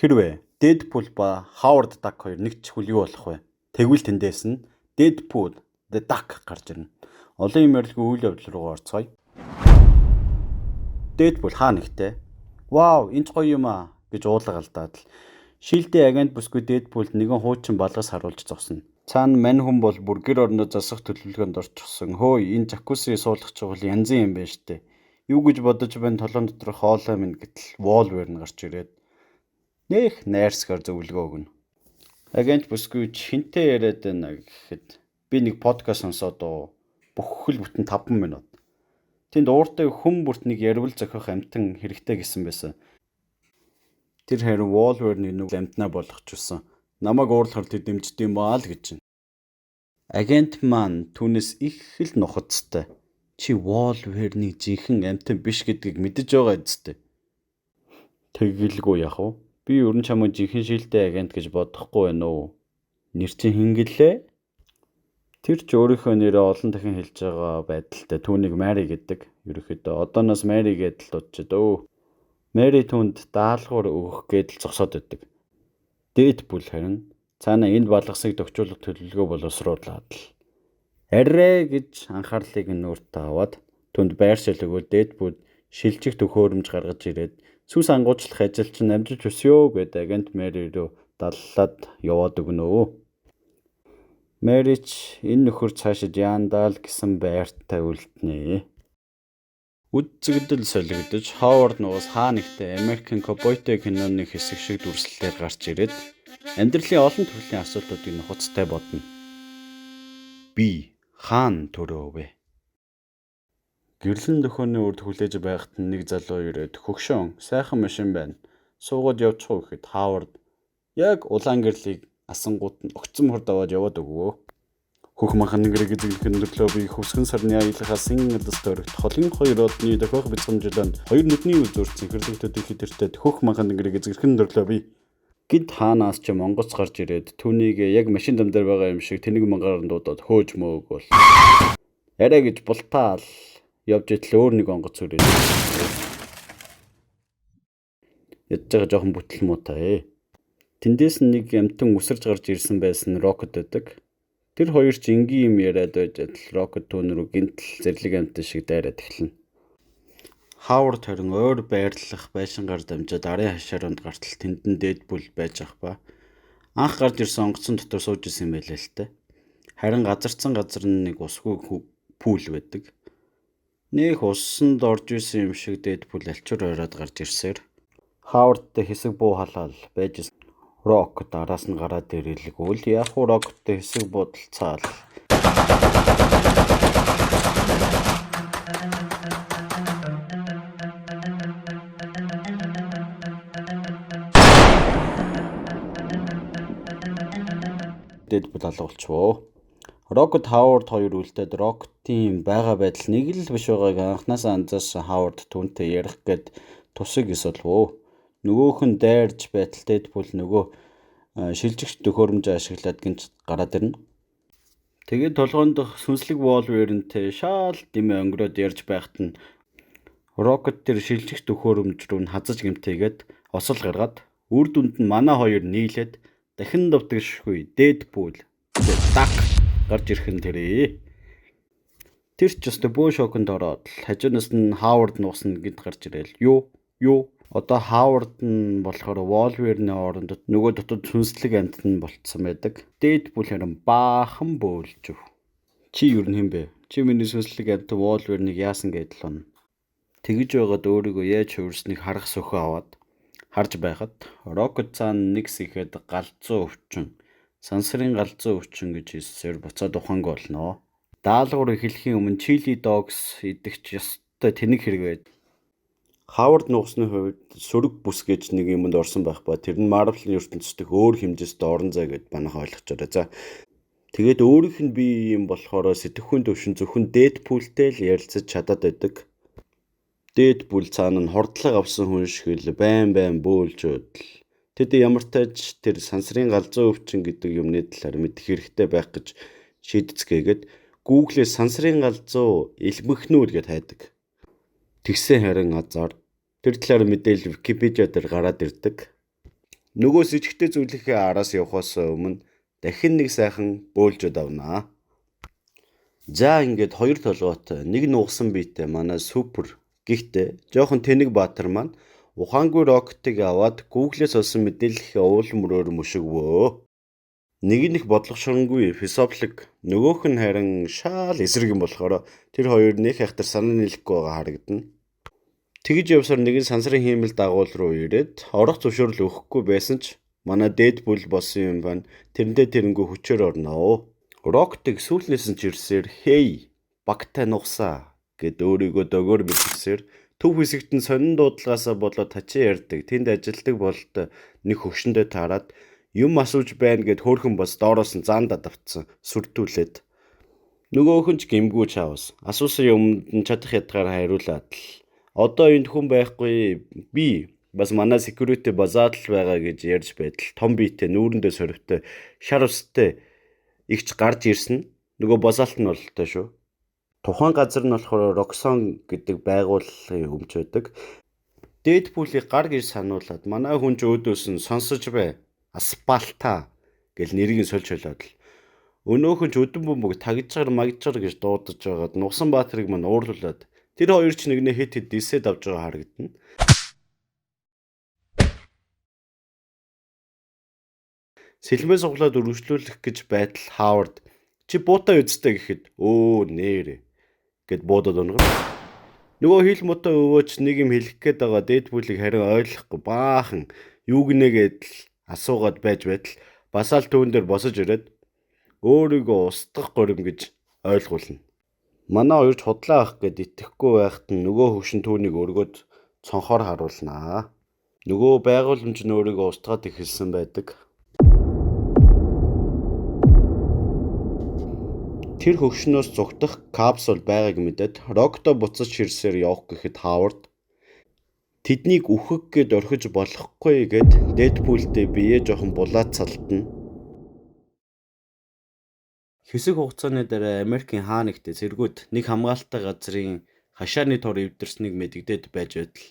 Хэрвээ Deadpool ба Howard Duck хоёр нэг чихвэл юу болох вэ? Тэгвэл тэндээс нь Deadpool the Duck гарч ирнэ. Олон юм ярилгүй үйл явдал руугаа орцгоё. Deadpool хаа нэгтэй "Вау, энэ ч гоё юм аа" гэж уулга алдаад л шилдэ агент бүсгүй Deadpool-д нэгэн хуучин балгас харуулж зогсно. Цаана мань хүн бол бүр гэр орноо засах төлөвлөгөөнд орчихсон. "Хөөе, энэ жакуси суулгах чухал янзын юм байна штэ. Юу гэж бодож байна толгойн доторх хоолой минь" гэтэл Wolverine гарч ирээд нэх найрсгаар зөвлөгөө өгнө. Агент бүсгүй хэнтэй яриад байна гэхэд би нэг подкаст сонсоод бүхэл бүтэн 5 минут. Тэнд ууртай хүн бүрт нэг ярил зохиох амьтан хэрэгтэй гэсэн байсан. Тэр харин Wolverine-ийг нэг амьтнаа болгочихсон. Намайг уурлахаар тэр дэмждэг юм аа л гэж. Агент маань түүнээс их л нухацтай. Чи Wolverine-ийг жинхэнэ амьтан биш гэдгийг мэдэж байгаа биз дээ. Тэгэлгүй яах вэ? Би ер нь чамайг жинхэнэ шилдэ агент гэж бодохгүй байна уу? Нэр чинь хэн гэлээ? Тэр ч өөрийнхөө нэрээ олон дахин хэлж байгаа байдалтай түүнийг Mary гэдэг. Ерөнхийдөө одооноос Mary гэдэл дуудчихад өө. Mary түүнд даалгавар өгөх гэдэл зогсоод байдаг. Deadpool харин цаана энд балгасыг тохижуулах төлөвлөгөө боловсруулаад л арай гэж анхаарлыг нь өөртөө аваад түүнд байршаал өгөөд Deadpool шилжих төхөөрөмж гаргаж ирээд сүс ангуучлах ажил чинь амжиж өсөё гэд агент Mary рүү даллаад яваад өгнө. Mary ч энэ нөхөр цаашид яандаа л гэсэн байртай үлднэ. Үзэгдэл солигдож Ховард нугас хаа нэгтээ American Cowboy-тэй киноны хэсэг шиг дүрслэлээр гарч ирээд амьдралын олон төрлийн асуултуудыг нухацтай бодно. Би хаана төрөөв вэ? Гэрлэн дөхөөний урд хүлээж байхад нэг залуу ирээд "Хөгшөөн, сайхан машин байна. Суугаад явчих уу" гэхэд Ховард яг улаан гэрлийг асангууд нь огцом хурд аваад яваад өгвөө. Хөх махан нэгрэг эзэнхэн төрлөө би хөвсгөн сарны аялахаас ин алс тойрогт холын хоёр одны дохиох бяцхан хоёр нүдний үзүүр цэнхэрлэг төдий хитэртэй хөх махан нэгрэг эзэнхэн төрлөө би гинт хаанаас ч монгоц гарч ирээд түүнийг яг машин зам дээр байгаа юм шиг тэнэг мангаар нь дуудаад хөөж мөөг бол арай гэж бултаал явж идэл өөр нэг онгоц өрөөд ядж байгаа жоохон бүтэл муутай. Тэндээс нь нэг амьтан үсэрч гарч ирсэн байсан Rocket байдаг. Тэр хоёр ч энгийн юм яриад байж адил Rocket түүн рүү гинтл зэрлэг амьтан шиг дайраад эхэлнэ. Ховард харин ойр байрлах байшингаар дамжаад арын хашаарунд гартал тэнд нь Deadpool байж ах ба. Анх гарч ирсэн онгоцон дотор сууж исэн юм байлаа л та. Харин газарцсан газар нь нэг усгүй пүүл байдаг. Нэх уссанд орж исэн юм шиг Deadpool альчуур оройд гарч ирсээр Ховардтай хэсэг буу халаал байж Rocket араас нь гараад ирэлгүй л яг уу Rocket-тэй хэсэг буудалцаал. Deadpool алга болчихвоо. Rocket Howard хоёр үлдээд Rocket-ийн байгаа байдал нэг л биш байгааг анхнаасаа анзаарсан Howard түүнтэй ярих гээд тусыг эсэлвөө. Нөгөөх нь дайрж байтал Deadpool нөгөө шилжигч төхөөрөмжөө ашиглаад гинт гараад ирнэ. Тэгээд толгойн дох сүнслэг Wolverine-тэй шаал дэмий өнгөрөөд ярьж байхад нь Rocket тэр шилжих төхөөрөмж рүү нь хазаж гэмтээгээд осол гаргаад үр дүнд нь манай хоёр нийлээд дахин довтгшгүй Deadpool Duck гарч ирэх нь тэрээ. Тэр ч өстө бөө шоконд ороод хажуунаас нь Ховард нуугсна гэд гарч ирээл. Юу одоо Ховард нь болохоор Wolverine-ийн оронд нөгөө дотод сүнслэг амьтан болцсон байдаг. Deadpool харин баахан бөөлжөв. Чи юу н хэм бэ? Чи миний сүнслэг амьтан Wolverine-ийг яасан гэдэл он. Тэгэж байгаад өөрийгөө яаж хувирсныг харах сөхөө аваад харж байхад Rocket цаана нэг сэхэд галзуу өвчин, сансрын галзуу өвчин гэж хэлсээр буцаад ухаангүй болно. Даалгавар эхлэхийн өмнө Chili Dogs идэх ёстой тэнэг хэрэг байж. Ховард нугасны хувьд сөрөг бүс гэж нэг юмд орсон байх ба тэр нь Marvel-ын ертөнцийн өөр хэмжээст орон зай гэд манайхан ойлгочоорой. За тэгээд өөрийнх нь бие юм болохоор сэтгхүүн төвшин зөвхөн Deadpool-тэй л ярилцаж чадаад байдаг. Deadpool цаана нь хордлого авсан хүн шиг л байн байн бөөлжөөд л тэд ямар тач тэр сансрын галзуу өвчин гэдэг юмны талаар мэдэх хэрэгтэй байх гэж шийдэцгээгээд Google-ээс сансрын галзуу элмэхнүүл гэд хайдаг. Тэгсэн харин азар тэр талаар мэдээлэл Wikipedia дээр гараад ирдэг. Нөгөө сэжигтэй зүйлийнхээ араас явхаас өмнө дахин нэг сайхан бөөлжөөд авнаа. За, ингээд хоёр толгойтой, нэг нугсан биетэй манай супер, гэхдээ жоохон тэнэг баатар маань ухаангүй Рокетыг аваад Google-ээс олсон мэдээллийнхээ уул мөрөөр мөшгөвөө. Нэг нь их бодлогоширонгүй философик, нөгөөх нь харин шал эсрэг юм болохоор тэр хоёр нэх айхтар санаа нийлэхгүй байгаа харагдана. Тэгж явсаар нэгэн сансрын хиймэл дагуул руу ирээд орох зөвшөөрөл өгөхгүй байсан ч манай Дэдпул болсон юм байна. Тэрэндээ тэрнгүү хүчээр орно. Рокетыг сүүлнээс нь ч ирсээр "Hey, багтай нугсаа" гэд өөрийгөө дөгөөр мэдгэсээр төв хэсэгт нь сонин дуудлагаасаа болоод хачин ярьдаг. Тэнд ажилдаг бололт нэг хөгшөндөө таарад юм асууж байна гэд хөөрхөн бас доороос нь заандаа давтсан сүрдүүлээд, нөгөөх нь ч гэмгүй чаавас асуусан юмд нь чадах ядгаар хариулаад л одоо энд хүн байхгүй, би бас манай security базаад л байгаа гэж ярьж байтал том биетэй, нүүрэндээ сорвтой, шар устай эгч гарч ирсэн. Нөгөө базаалт нь бололтой шүү. Тухайн газар нь болохоор Роксон гэдэг байгууллагын өмч байдаг. Дэдпулийг гар гэж сануулад манай хүн ч өөдөөс нь "Сонсож бай. Аспалта" гэл нэрийг нь сольж холиод л. Өнөөхөн ч өдөн бөмбөг тагжгаар магжгаар гэж дуудаж байгаад Нугсан баатрыг мань уурлуулад тэр хоёр ч нэгнээ хэд хэд дисээд авч байгаа харагдана. Сэлмээ суглаад өргөжлүүлэх гэж байтал Хавард "Чи буутай үсттэй" гэхэд "Өө, нээрээ" гэд буудаад унагна. Нөгөө хил муутай өвөөч нэг юм хэлэх гээд байгаа Дэдпулийг харин ойлгохгүй баахан юу гинэ гэдэл асуугаад байж байтал басаал түүн дээр босож ирээд өөрийгөө устгах горим гэж ойлгуулна. Манай хоёр ч худлаа ах гэд итгэхгүй байхад нь нөгөө хөгшин түүнийг өргөөд цонхоор харуулнаа. Нөгөө байгууламж нь өөрийгөө устгаад эхэлсэн байдаг. Тэр хөгшнөөс зугтах капсул байгааг мэдээд Рокто буцаж ирсээр явах гэхэд Хавард тэднийг үхэг гээд орхиж болохгүй гэд Дэдпултэй биеэ жоохон булаацалтна. Хэсэг хугацааны дараа Америкийн хаа нэгтээ цэргүүд нэг хамгаалалттай газрын хашааны тор эвдэрснийг мэдэгдээд байж байтал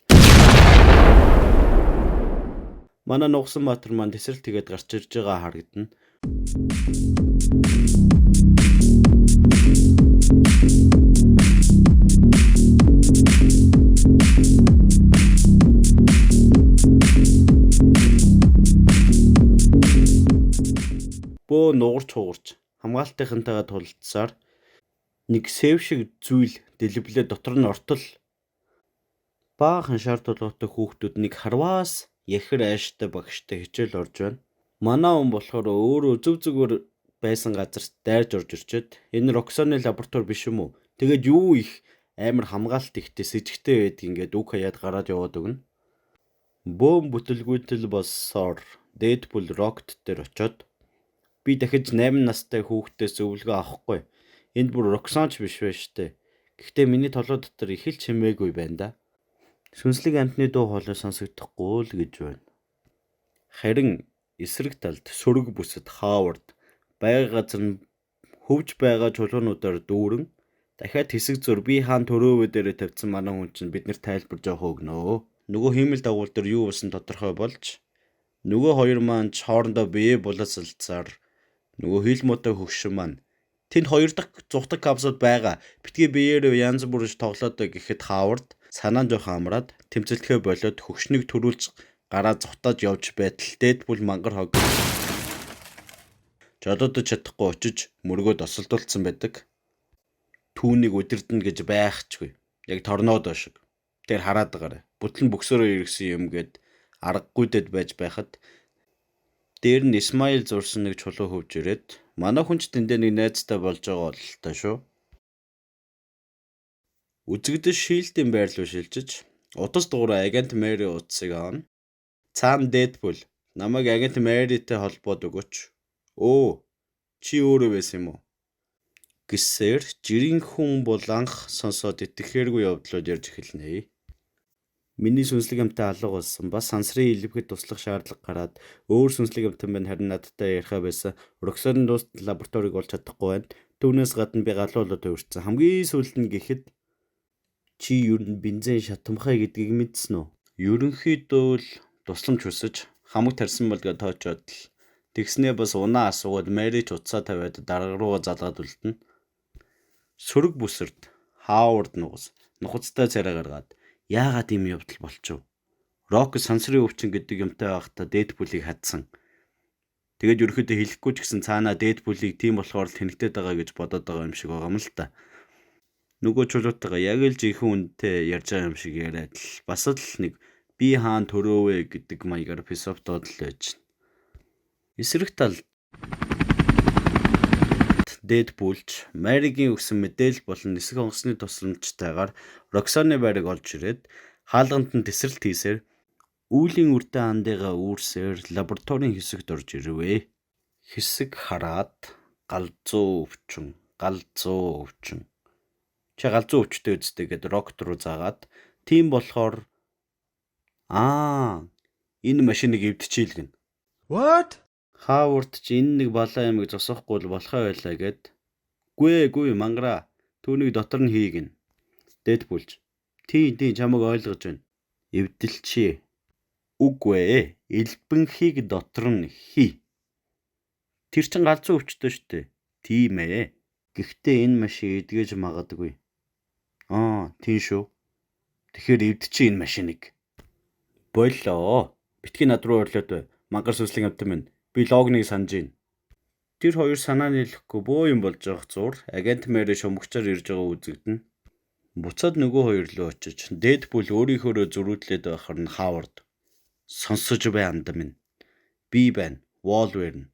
манай Нугсан баатар маань тэсрэлт хийгээд гарч ирж байгаа харагдана. Бөө нугарч хугарч хамгаалтынхантайгаа тулалдсаар нэг сэв шиг зүйл дэлбэлээ дотор нь ортол баахан шар толгойтой хүүхдүүд нэг харваас яхир ааштай багштай хичээл орж байна. Манай хүн болохоор өөрөө зөв зүгээр байсан газарт дайрж орж ирчээд энэ Роксоны лаборатори биш юм уу? Тэгээд юу их амар хамгаалалт ихтэй сэжигтэй байдаг ингээд үг хаяад гараад яваад өгнө. Бөөн бүтэлгүйтэл болсоор Дэдпул Рокет дээр очоод би дахиж 8 настай хүүхдээс зөвлөгөө авахгүй. Энд бүр Роксонч биш байж штэ. Гэхдээ миний толгой дотор их л чимээгүй байна да. Сүнслэг амьтны дуу хоолой сонсогдохгүй л гэж байна. Харин эсрэг талд сөрөг бүсэд Хавард байга газар нь хөвж байгаа чулуунуудаар дүүрэн дахиад хэсэг зур би хаан төрөөвөө дээрээ тавьсан манай хүн чинь биднэрт тайлбар жоох өгнө. Нөгөө хиймэл дагуул дээр юу болсон тодорхой болж нөгөө хоёр маань ч хоорондоо бие булаацалцаар нөгөө хил муутай хөгшин маань тэнд хоёр дахь зугтаг капсул байгаа. Битгий биеэрээ янз бүрж тоглоод гэхэд Хавард санаа нь жоохон амраад тэмцэлдэхээ болоод хөгшнийг төрүүлж гараа зугтааж явж байтал Дэдпул мангар хог жолоодож чадахгүй очиж мөргөөд осолдуулсан байдаг. Түүнийг удирдна гэж байхчгүй. Яг торнодо шиг. Тэр хараад байгаарай. Бүтлэн бөксөрөө иргэсэн юм гээд аргагүйдэд байж байхад дээр нь Исмаил зурсан нэг чулуу хөвж ирээд манай хүн ч тэндээ нэг найзтай болж байгаа бололтой шүү. Үзэгдэл Шилдийн байр руу шилжиж утас дугаараа агент Мэри утсыг авна. Цаана Дэдпул намайг агент Мэритэй холбоод өгөөч. Өө, чи өөрөө байсан юм уу? Гэсээр жирийн хүн бол анх сонсоод итгэхээргүй явдлууд ярьж эхэлнэ. Миний сүнслэг амьтан алга болсон. Бас сансрын илэвхэд туслах шаардлага гараад өөр сүнслэг амьтан байна, харин надтай яриахаа байсан. Роксоны дуст лабораторийг олж чадахгүй байна. Түүнээс гадна би галуу болоод хувирсан. Хамгийн сүүлд нь гэхэд чи ер нь бензин шатамхай гэдгийг мэдсэн үү? Ерөнхийдөө л тусламж хүсэж Хамаг тарьсан бол гэж тоочоод л тэгснээ бас унаа асуугаад Мэри ч утсаа тавиад дарга руугаа залгаад үлдэнэ. Сөрөг бүсэрд Хаавард нугас нухацтай царай гаргаад яагаад ийм явдал болчихов? Рок сансрын өвчин гэдэг юмтай байхдаа Дэдпулийг хадсан. Тэгээд ерөөхдөө хэлэхгүй ч гэсэн цаанаа Дэдпулийг тийм болохоор л тэнэгтээд байгаа гэж бодоод байгаа юм шиг байгаа юм л та. Нөгөө чулуутайгаа яг л жинхэнэ үнэтэй ярьж байгаа юм шиг яриад л бас л нэг би хаан төрөөв гэдэг маягаар философтоод л байж. Эсрэг талд Дэдпулч Маригийн өгсөн мэдээлэл болон нисэх онгоцны тусламжтайгаар Роксаны байрыг олж ирээд хаалганд нь тесрэлт хийсээр үүлийн үрдэн андыгаа үүрсээр лабораторийн хэсэгт орж ирвэ. Хэсэг хараад галзуу өвчин, галзуу өвчин. Чи галзуу өвчтэй үсттэй гэд Рокет руу заагаад тийм болохоор аа энэ машиныг эвдчихээл гэнэ. What? Хаавард ч энэ нэг балаа ямыг зогсоохгүй л болохоо байлаа гэд. Гүй гүй мангараа түүнийг дотор нь хий гэнэ. Дэдпулч тийм тийм чамайг ойлгож байна. Эвдэлчээ. Үгүй ээ. Элбэнхийг дотор нь хий. Тэр чин галзуу өвчтөө штэ. Тийм ээ. Гэхдээ энэ машин эдгэж магадгүй. Аа, тийм шүү. Тэгэхээр эвдчихье энэ машиныг. Боллоо. Битгий над руу ойрлоод бай. Мангар сүслэг амтан минь. Би логныг санаж байна. Тэр хоёр санаа нийлэхгүй бөө юм болж байгаа зур агент Мэри шумгчаар ирж байгаа үзэгдэнэ. Буцаад нөгөө хоёр руу очиж Дэдпул өөрийнхөөрөө зөрүүдлээд байхаар нь Хавард сонсож бай анда минь. Би байна. Волверн.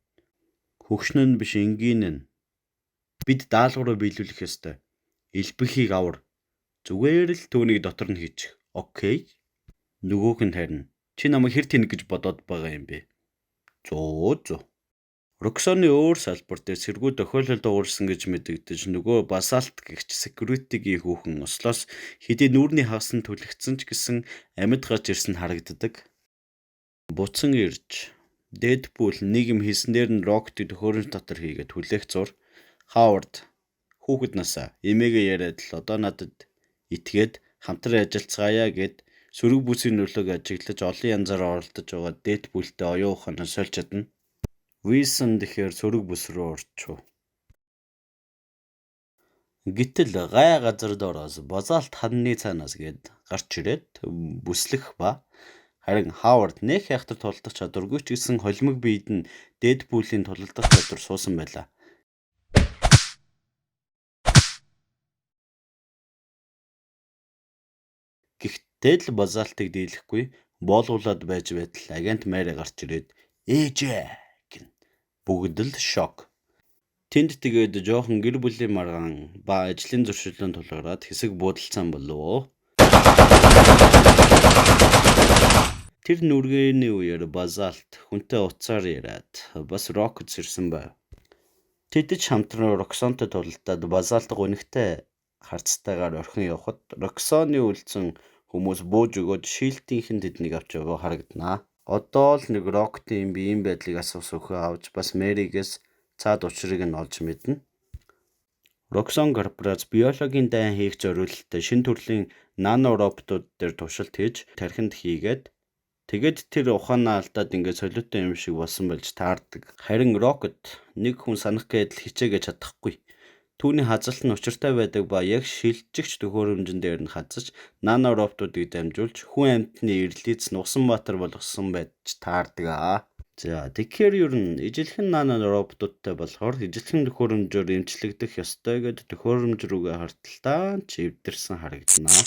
Хөгшин нь биш энгийн нь. Бид даалгавраа биелүүлэх ёстой. Элбэхийг авар. Зүгээр л түүнийг дотор нь хийчих. Окей. Нөгөөх нь харин чи намайг хэр тэнэг гэж бодоод байгаа юм бэ? Зөө зөө. Роксоны өөр салбар дээр сэргүү тохиолдолд уурсан гэж мэдэгдэж нөгөө басалт гэгч security-гийн хүүхэн ослоос хэдий нүүрний хагас нь түлэгдсэн ч гэсэн амьд гарч ирсэн харагддаг. Буцан ирж Дэдпул нэг юм хийснээр нь Рокетыг төхөөрөмж дотор хийгээд хүлээх зур Хавард хүүхэд насаа эмээгээ яриад л одоо надад итгээд хамтран ажиллацгаая гэд сөрөг бүсийн нөлөөг ажиглаж олон янзаар оролдож байгаа Дэдпултэй оюун ухаанаа сольж чадна. Вилсон тэгэхээр сөрөг бүс рүү орчихов. Гэтэл гай газар доороос базалт ханны цаанаас гээд гарч ирээд бүслэх ба харин Хавард нэх яхтар тулдах чадваргүй ч гэсэн холимог биед нь Дэдпулийн тулалдах чадвар суусан байлаа. Гэхдээ л базалтыг дийлэхгүй боолгуулад байж байтал агент Мэри гарч ирээд ээжээ гэнэ. Бүгд л шок. Тэнд тэгээд жоохон гэр бүлийн маргаан ба ажлын зөрчилдөөн тулгараад хэсэг буудалцсан болов. Тэр нүргээний үеэр базалт хүнтэй утсаар яриад бас Рокет сэрсэн байв. Тэд ч хамтран Роксонтой тулалдаад базалт гунигтай харцтайгаар орхин явхад Роксоны үлдсэн хүмүүс бууж өгөөд шилтийнх нь тэднийг авч яваа харагданаа. Одоо л нэг Рокетын биеийн байдлыг асуух сөхөө авч бас Мэригээс цаад учрыг нь олж мэднэ. Роксон корпорац биологийн дайн хийх зориулалттай шинэ төрлийн нано роботууд дээр туршилт хийж тархинд хийгээд тэгээд тэр ухаанаа алдаад ингээд солиотой юм шиг болсон болж таардаг. Харин Рокет нэг хүн санах гээд л хичээгээ чадахгүй. Түүний хазалт нь учиртай байдаг ба яг шилжигч төхөөрөмжөн дээр нь хазаж нано роботуудыг дамжуулж хүн амьтны эрлийц Нугасанбаатар болгосон байж таардаг аа. За тэгэхээр ер нь ижилхэн нано роботуудтай болохоор ижилхэн төхөөрөмжөөр эмчлэгдэх ёстой гэд төхөөрөмж рүүгээ харталтаа ч эвдэрсэн харагданаа.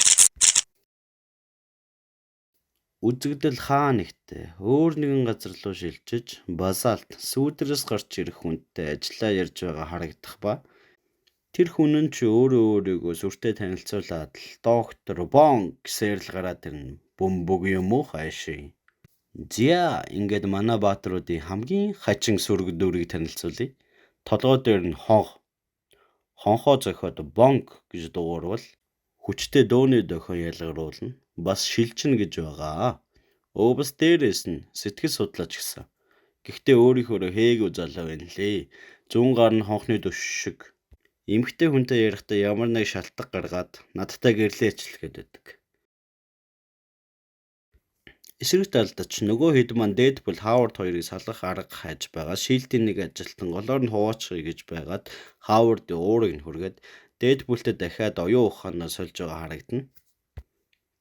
Үзэгдэл хаа нэгтээ өөр нэгэн газар руу шилжиж базалт сүүдрээс гарч ирэх хүнтэй ажиллаа ярьж байгаа харагдах ба тэр хүн нь ч өөрөө өөрийгөө сүртэй танилцуулаад л доктор Бон гэсээр л гараад ирнэ. Бөмбөг юм уу хайшин. Зя ингээд манай баатруудын хамгийн хачин сүрэг дүрийг танилцуулъя. Толгой дээр нь хонх. Хонхоо зохиод бонг гэж дуугарвал хүчтэй дууны дохио ялгаруулна. Бас шилжинэ гэж байгаа. Өө бас дээрээс нь сэтгэл судлаач гэсэн. Гэхдээ өөрийнхөөрөө хээгүй залуу байна лээ. Зүүн гар нь хонхны түш шиг. Эмэгтэй хүнтэй ярихдаа ямар нэг шалтгаан гаргаад надтай гэрлээч л гээд байдаг. Эсрэг талд ч нөгөө хэд маань Дэдпул, Хавард хоёрыг салгах арга хайж байгаа. Шилдийн нэг ажилтан голоор нь хуваачхъя гэж байгаад Хавардын уурыг нь хүргээд Дэдпултэй дахиад оюун ухаанаа сольж байгаа харагдана.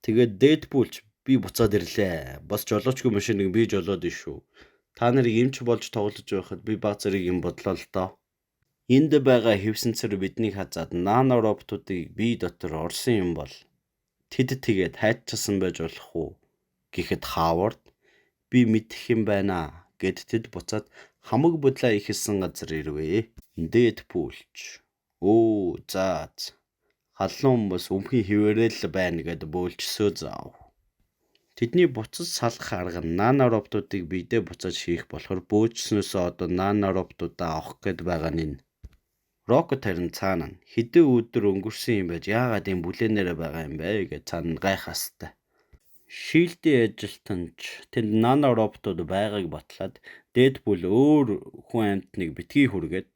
Тэгээд Дэдпул ч би буцаад ирлээ. Бас жолоочгүй машиныг би жолоод ин шүү. Та нарыг эмч болж тоглож байхад би баг зэрэг юм бодлоо л доо. Энд байгаа хэвсэнцэр биднийг хазаад нано роботуудыг бие дотор орсон юм бол тэд тэгээд хайчсан байж болох уу гэхэд Хавард би мэдэх юм байна гэд тэд буцаад хамаг будлаа ихэлсэн газар ирвэ. Дэдпул ч өө за халуун хүмүүс өмхий хിവэрэл байна гэд бөөлжсөө заав. Тэдний буцаж салгах арга нь нано роботуудыг биедээ буцааж хийх болохоор бөөжснөөсөө одоо нано роботуудаа авах гээд байгаа нь энэ. Рокет харин цаана нь хэдэн өдөр өнгөрсөн юм байж яагаад ийм бүлээнээрээ байгаа юм бэ гэж цаана нь гайхаастай. Шилдийн ажилтан ч тэнд нано роботууд байгааг батлаад Дэдпул өөр хүн амьтныг битгий хүргээд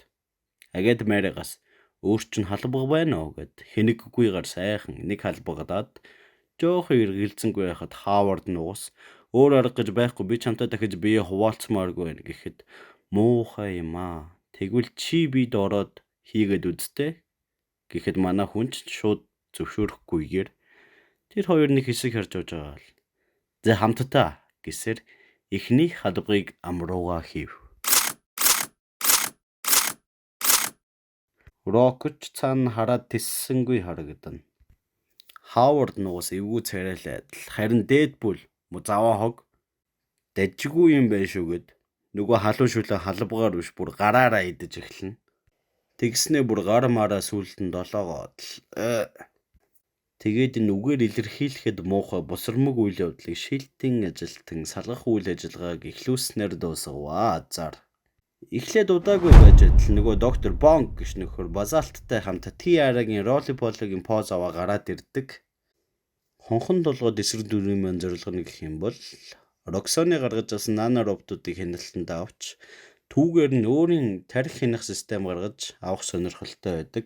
агаад Мэригаас өөр чинь халбаг байна уу гэд хэнэггүйгээр сайхан нэг халбагдаад жоохон эргэлзэнгүй байхад Хавард нугас өөр арга гэж байхгүй би чамтай дахиж бие хуваалцмааргүй байна гэхэд муухай юм аа. Тэгвэл чи бид ороод хийгээд үзтээ гэхэд манай хүн ч шууд зөвшөөрөхгүйгээр тэр хоёр нэг хэсэг харж явж байгаа л. За хамтдаа гэсээр эхний халбагийг ам руугаа хийв. Рокет ч цаана хараад тэссэнгүй харагдана. Хавард нугас эвгүй царайлаад л харин Дэдпул заваа хог дажгүй юм байна шүү гэд нөгөө халуун шүлээ халбагаар биш бүр гараараа идэж эхэлнэ. Тэгснээ бүр гар мараа сүүлд нь долоогоод л тэгээд энэ үгээр илэрхийлэхэд муухай бусармаг үйл явдлыг шилтийн ажилтан салгах үйл ажиллагааг эхлүүлснээр дуусгаваа. Зар. Эхлээд удаагүй байж адил нөгөө доктор Бонг гэж нөхөр базалттай хамт Тиарагийн Роли Полигийн поз аваа гараад ирдэг. Хонхон толгойд эсрэг дүрийн маань зорилго нь гэх юм бол Роксоны гаргаж авсан нано роботуудыг хяналтанд авч түүгээр нь өөрийн тархи хянах систем гаргаж авах сонирхолтой байдаг.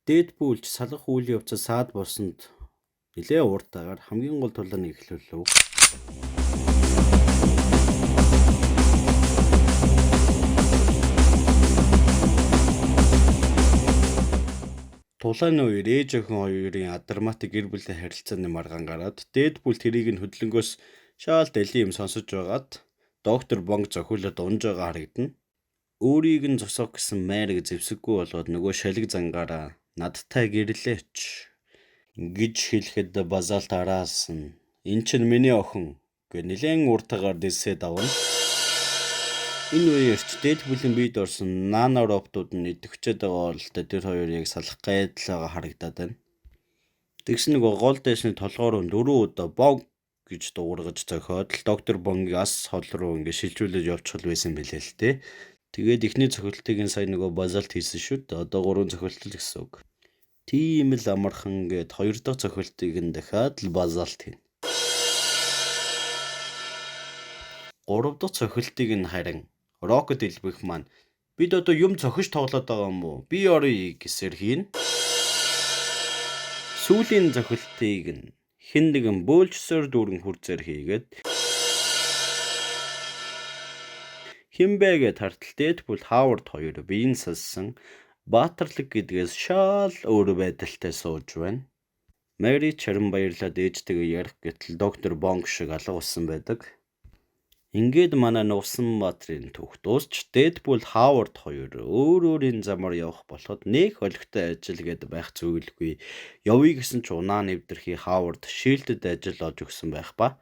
Дэдпул ч салгах үйл явцад саад болсонд нэлээ ууртайгаар хамгийн гол тулааныг эхлүүлв. Тулааны үеэр ээж охин хоёрын адармаатай гэр бүлийн харилцааны маргаан гараад Дэдпул тэрийг нь хөдлөнгөөс шаал дэлийн юм сонсож байгаад доктор Бонг зохиулаад унж байгаа харагдана. Өөрийг нь зогсоох гэсэн майрыг зэвсэггүй болгоод нөгөө шалиг зангаараа надтай гэрлээч гэж хэлэхэд базалт араас нь эн чинь миний охин гэж нэлээн ууртайгаар дэлсээд авна. Энэ үеэр ч Дэдпулийн биед орсон нано роботууд нь идэвхжээд байгаа бололтой тэр хоёр яг салах гээд л байгаа харагдаад байна. Тэгсэн нөгөө гол дайсны толгоор нь 4 удаа бонг гэж дуугаргаж зохиод л доктор Бонгийг ас хол руу ингэ шилжүүлээд явчихвал байсан билээ л дээ. Тэгээд эхний цохилтыг нь сая нөгөө базалт хийсэн шүү дээ. Одоо 3 цохилт л гэсэн үг. Тийм л амархан гээд 2 дахь цохилтыг нь дахиад л базалт хийнэ. 3 дахь цохилтыг нь харин Рокет элбэх маань бид одоо юм цохиж тоглоод байгаа юм уу? Би оръё гэсээр хийнэ. Сүүлийн цохилтыг нь хэн нэгэн бөөлжсөөр дүүрэн хүрзээр хийгээд хэн бэ гэд хартал Дэдпул Хавард хоёр биеийн салсан баатарлаг гэдгээс шал өөр байдалтай сууж байна. Мэри чаран баярлаад ээжтэйгээ ярих гэтэл доктор Бонг шиг алга болсон байдаг. Ингээд манай Нувсан Баатрын түүх дуусч Дэдпул Хавард хоёр өөр өөрийн замаар явах болоход нэг олигтой ажил гээд байх зүйлгүй. Явъя гэсэн ч унаа нэвдэрхий Хавард Шилдэд ажил олж өгсөн байх ба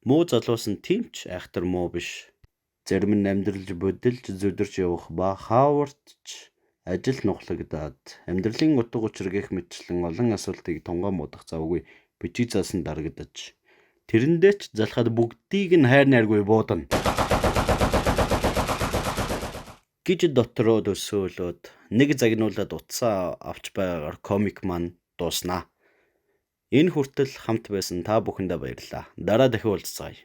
муу залуус нь тийм ч айхтар муу биш. Зарим нь амьдралж бодилж зүдэрч явах ба Хавард ч ажил нухлагдаад амьдралын утга учир гэх мэтчлэн олон асуултыг тунгаан бодох завгүй бичиг заасан дарагдаж тэрэндээ ч залхаад бүгдийг нь хайр найргүй буудана гэж дотроо төсөөлөөд нэг загнуулаад утсаа авч байгаагаар комик маань дууснаа. Энэ хүртэл хамт байсан та бүхэндээ баярлалаа. Дараа дахин уулзцаая.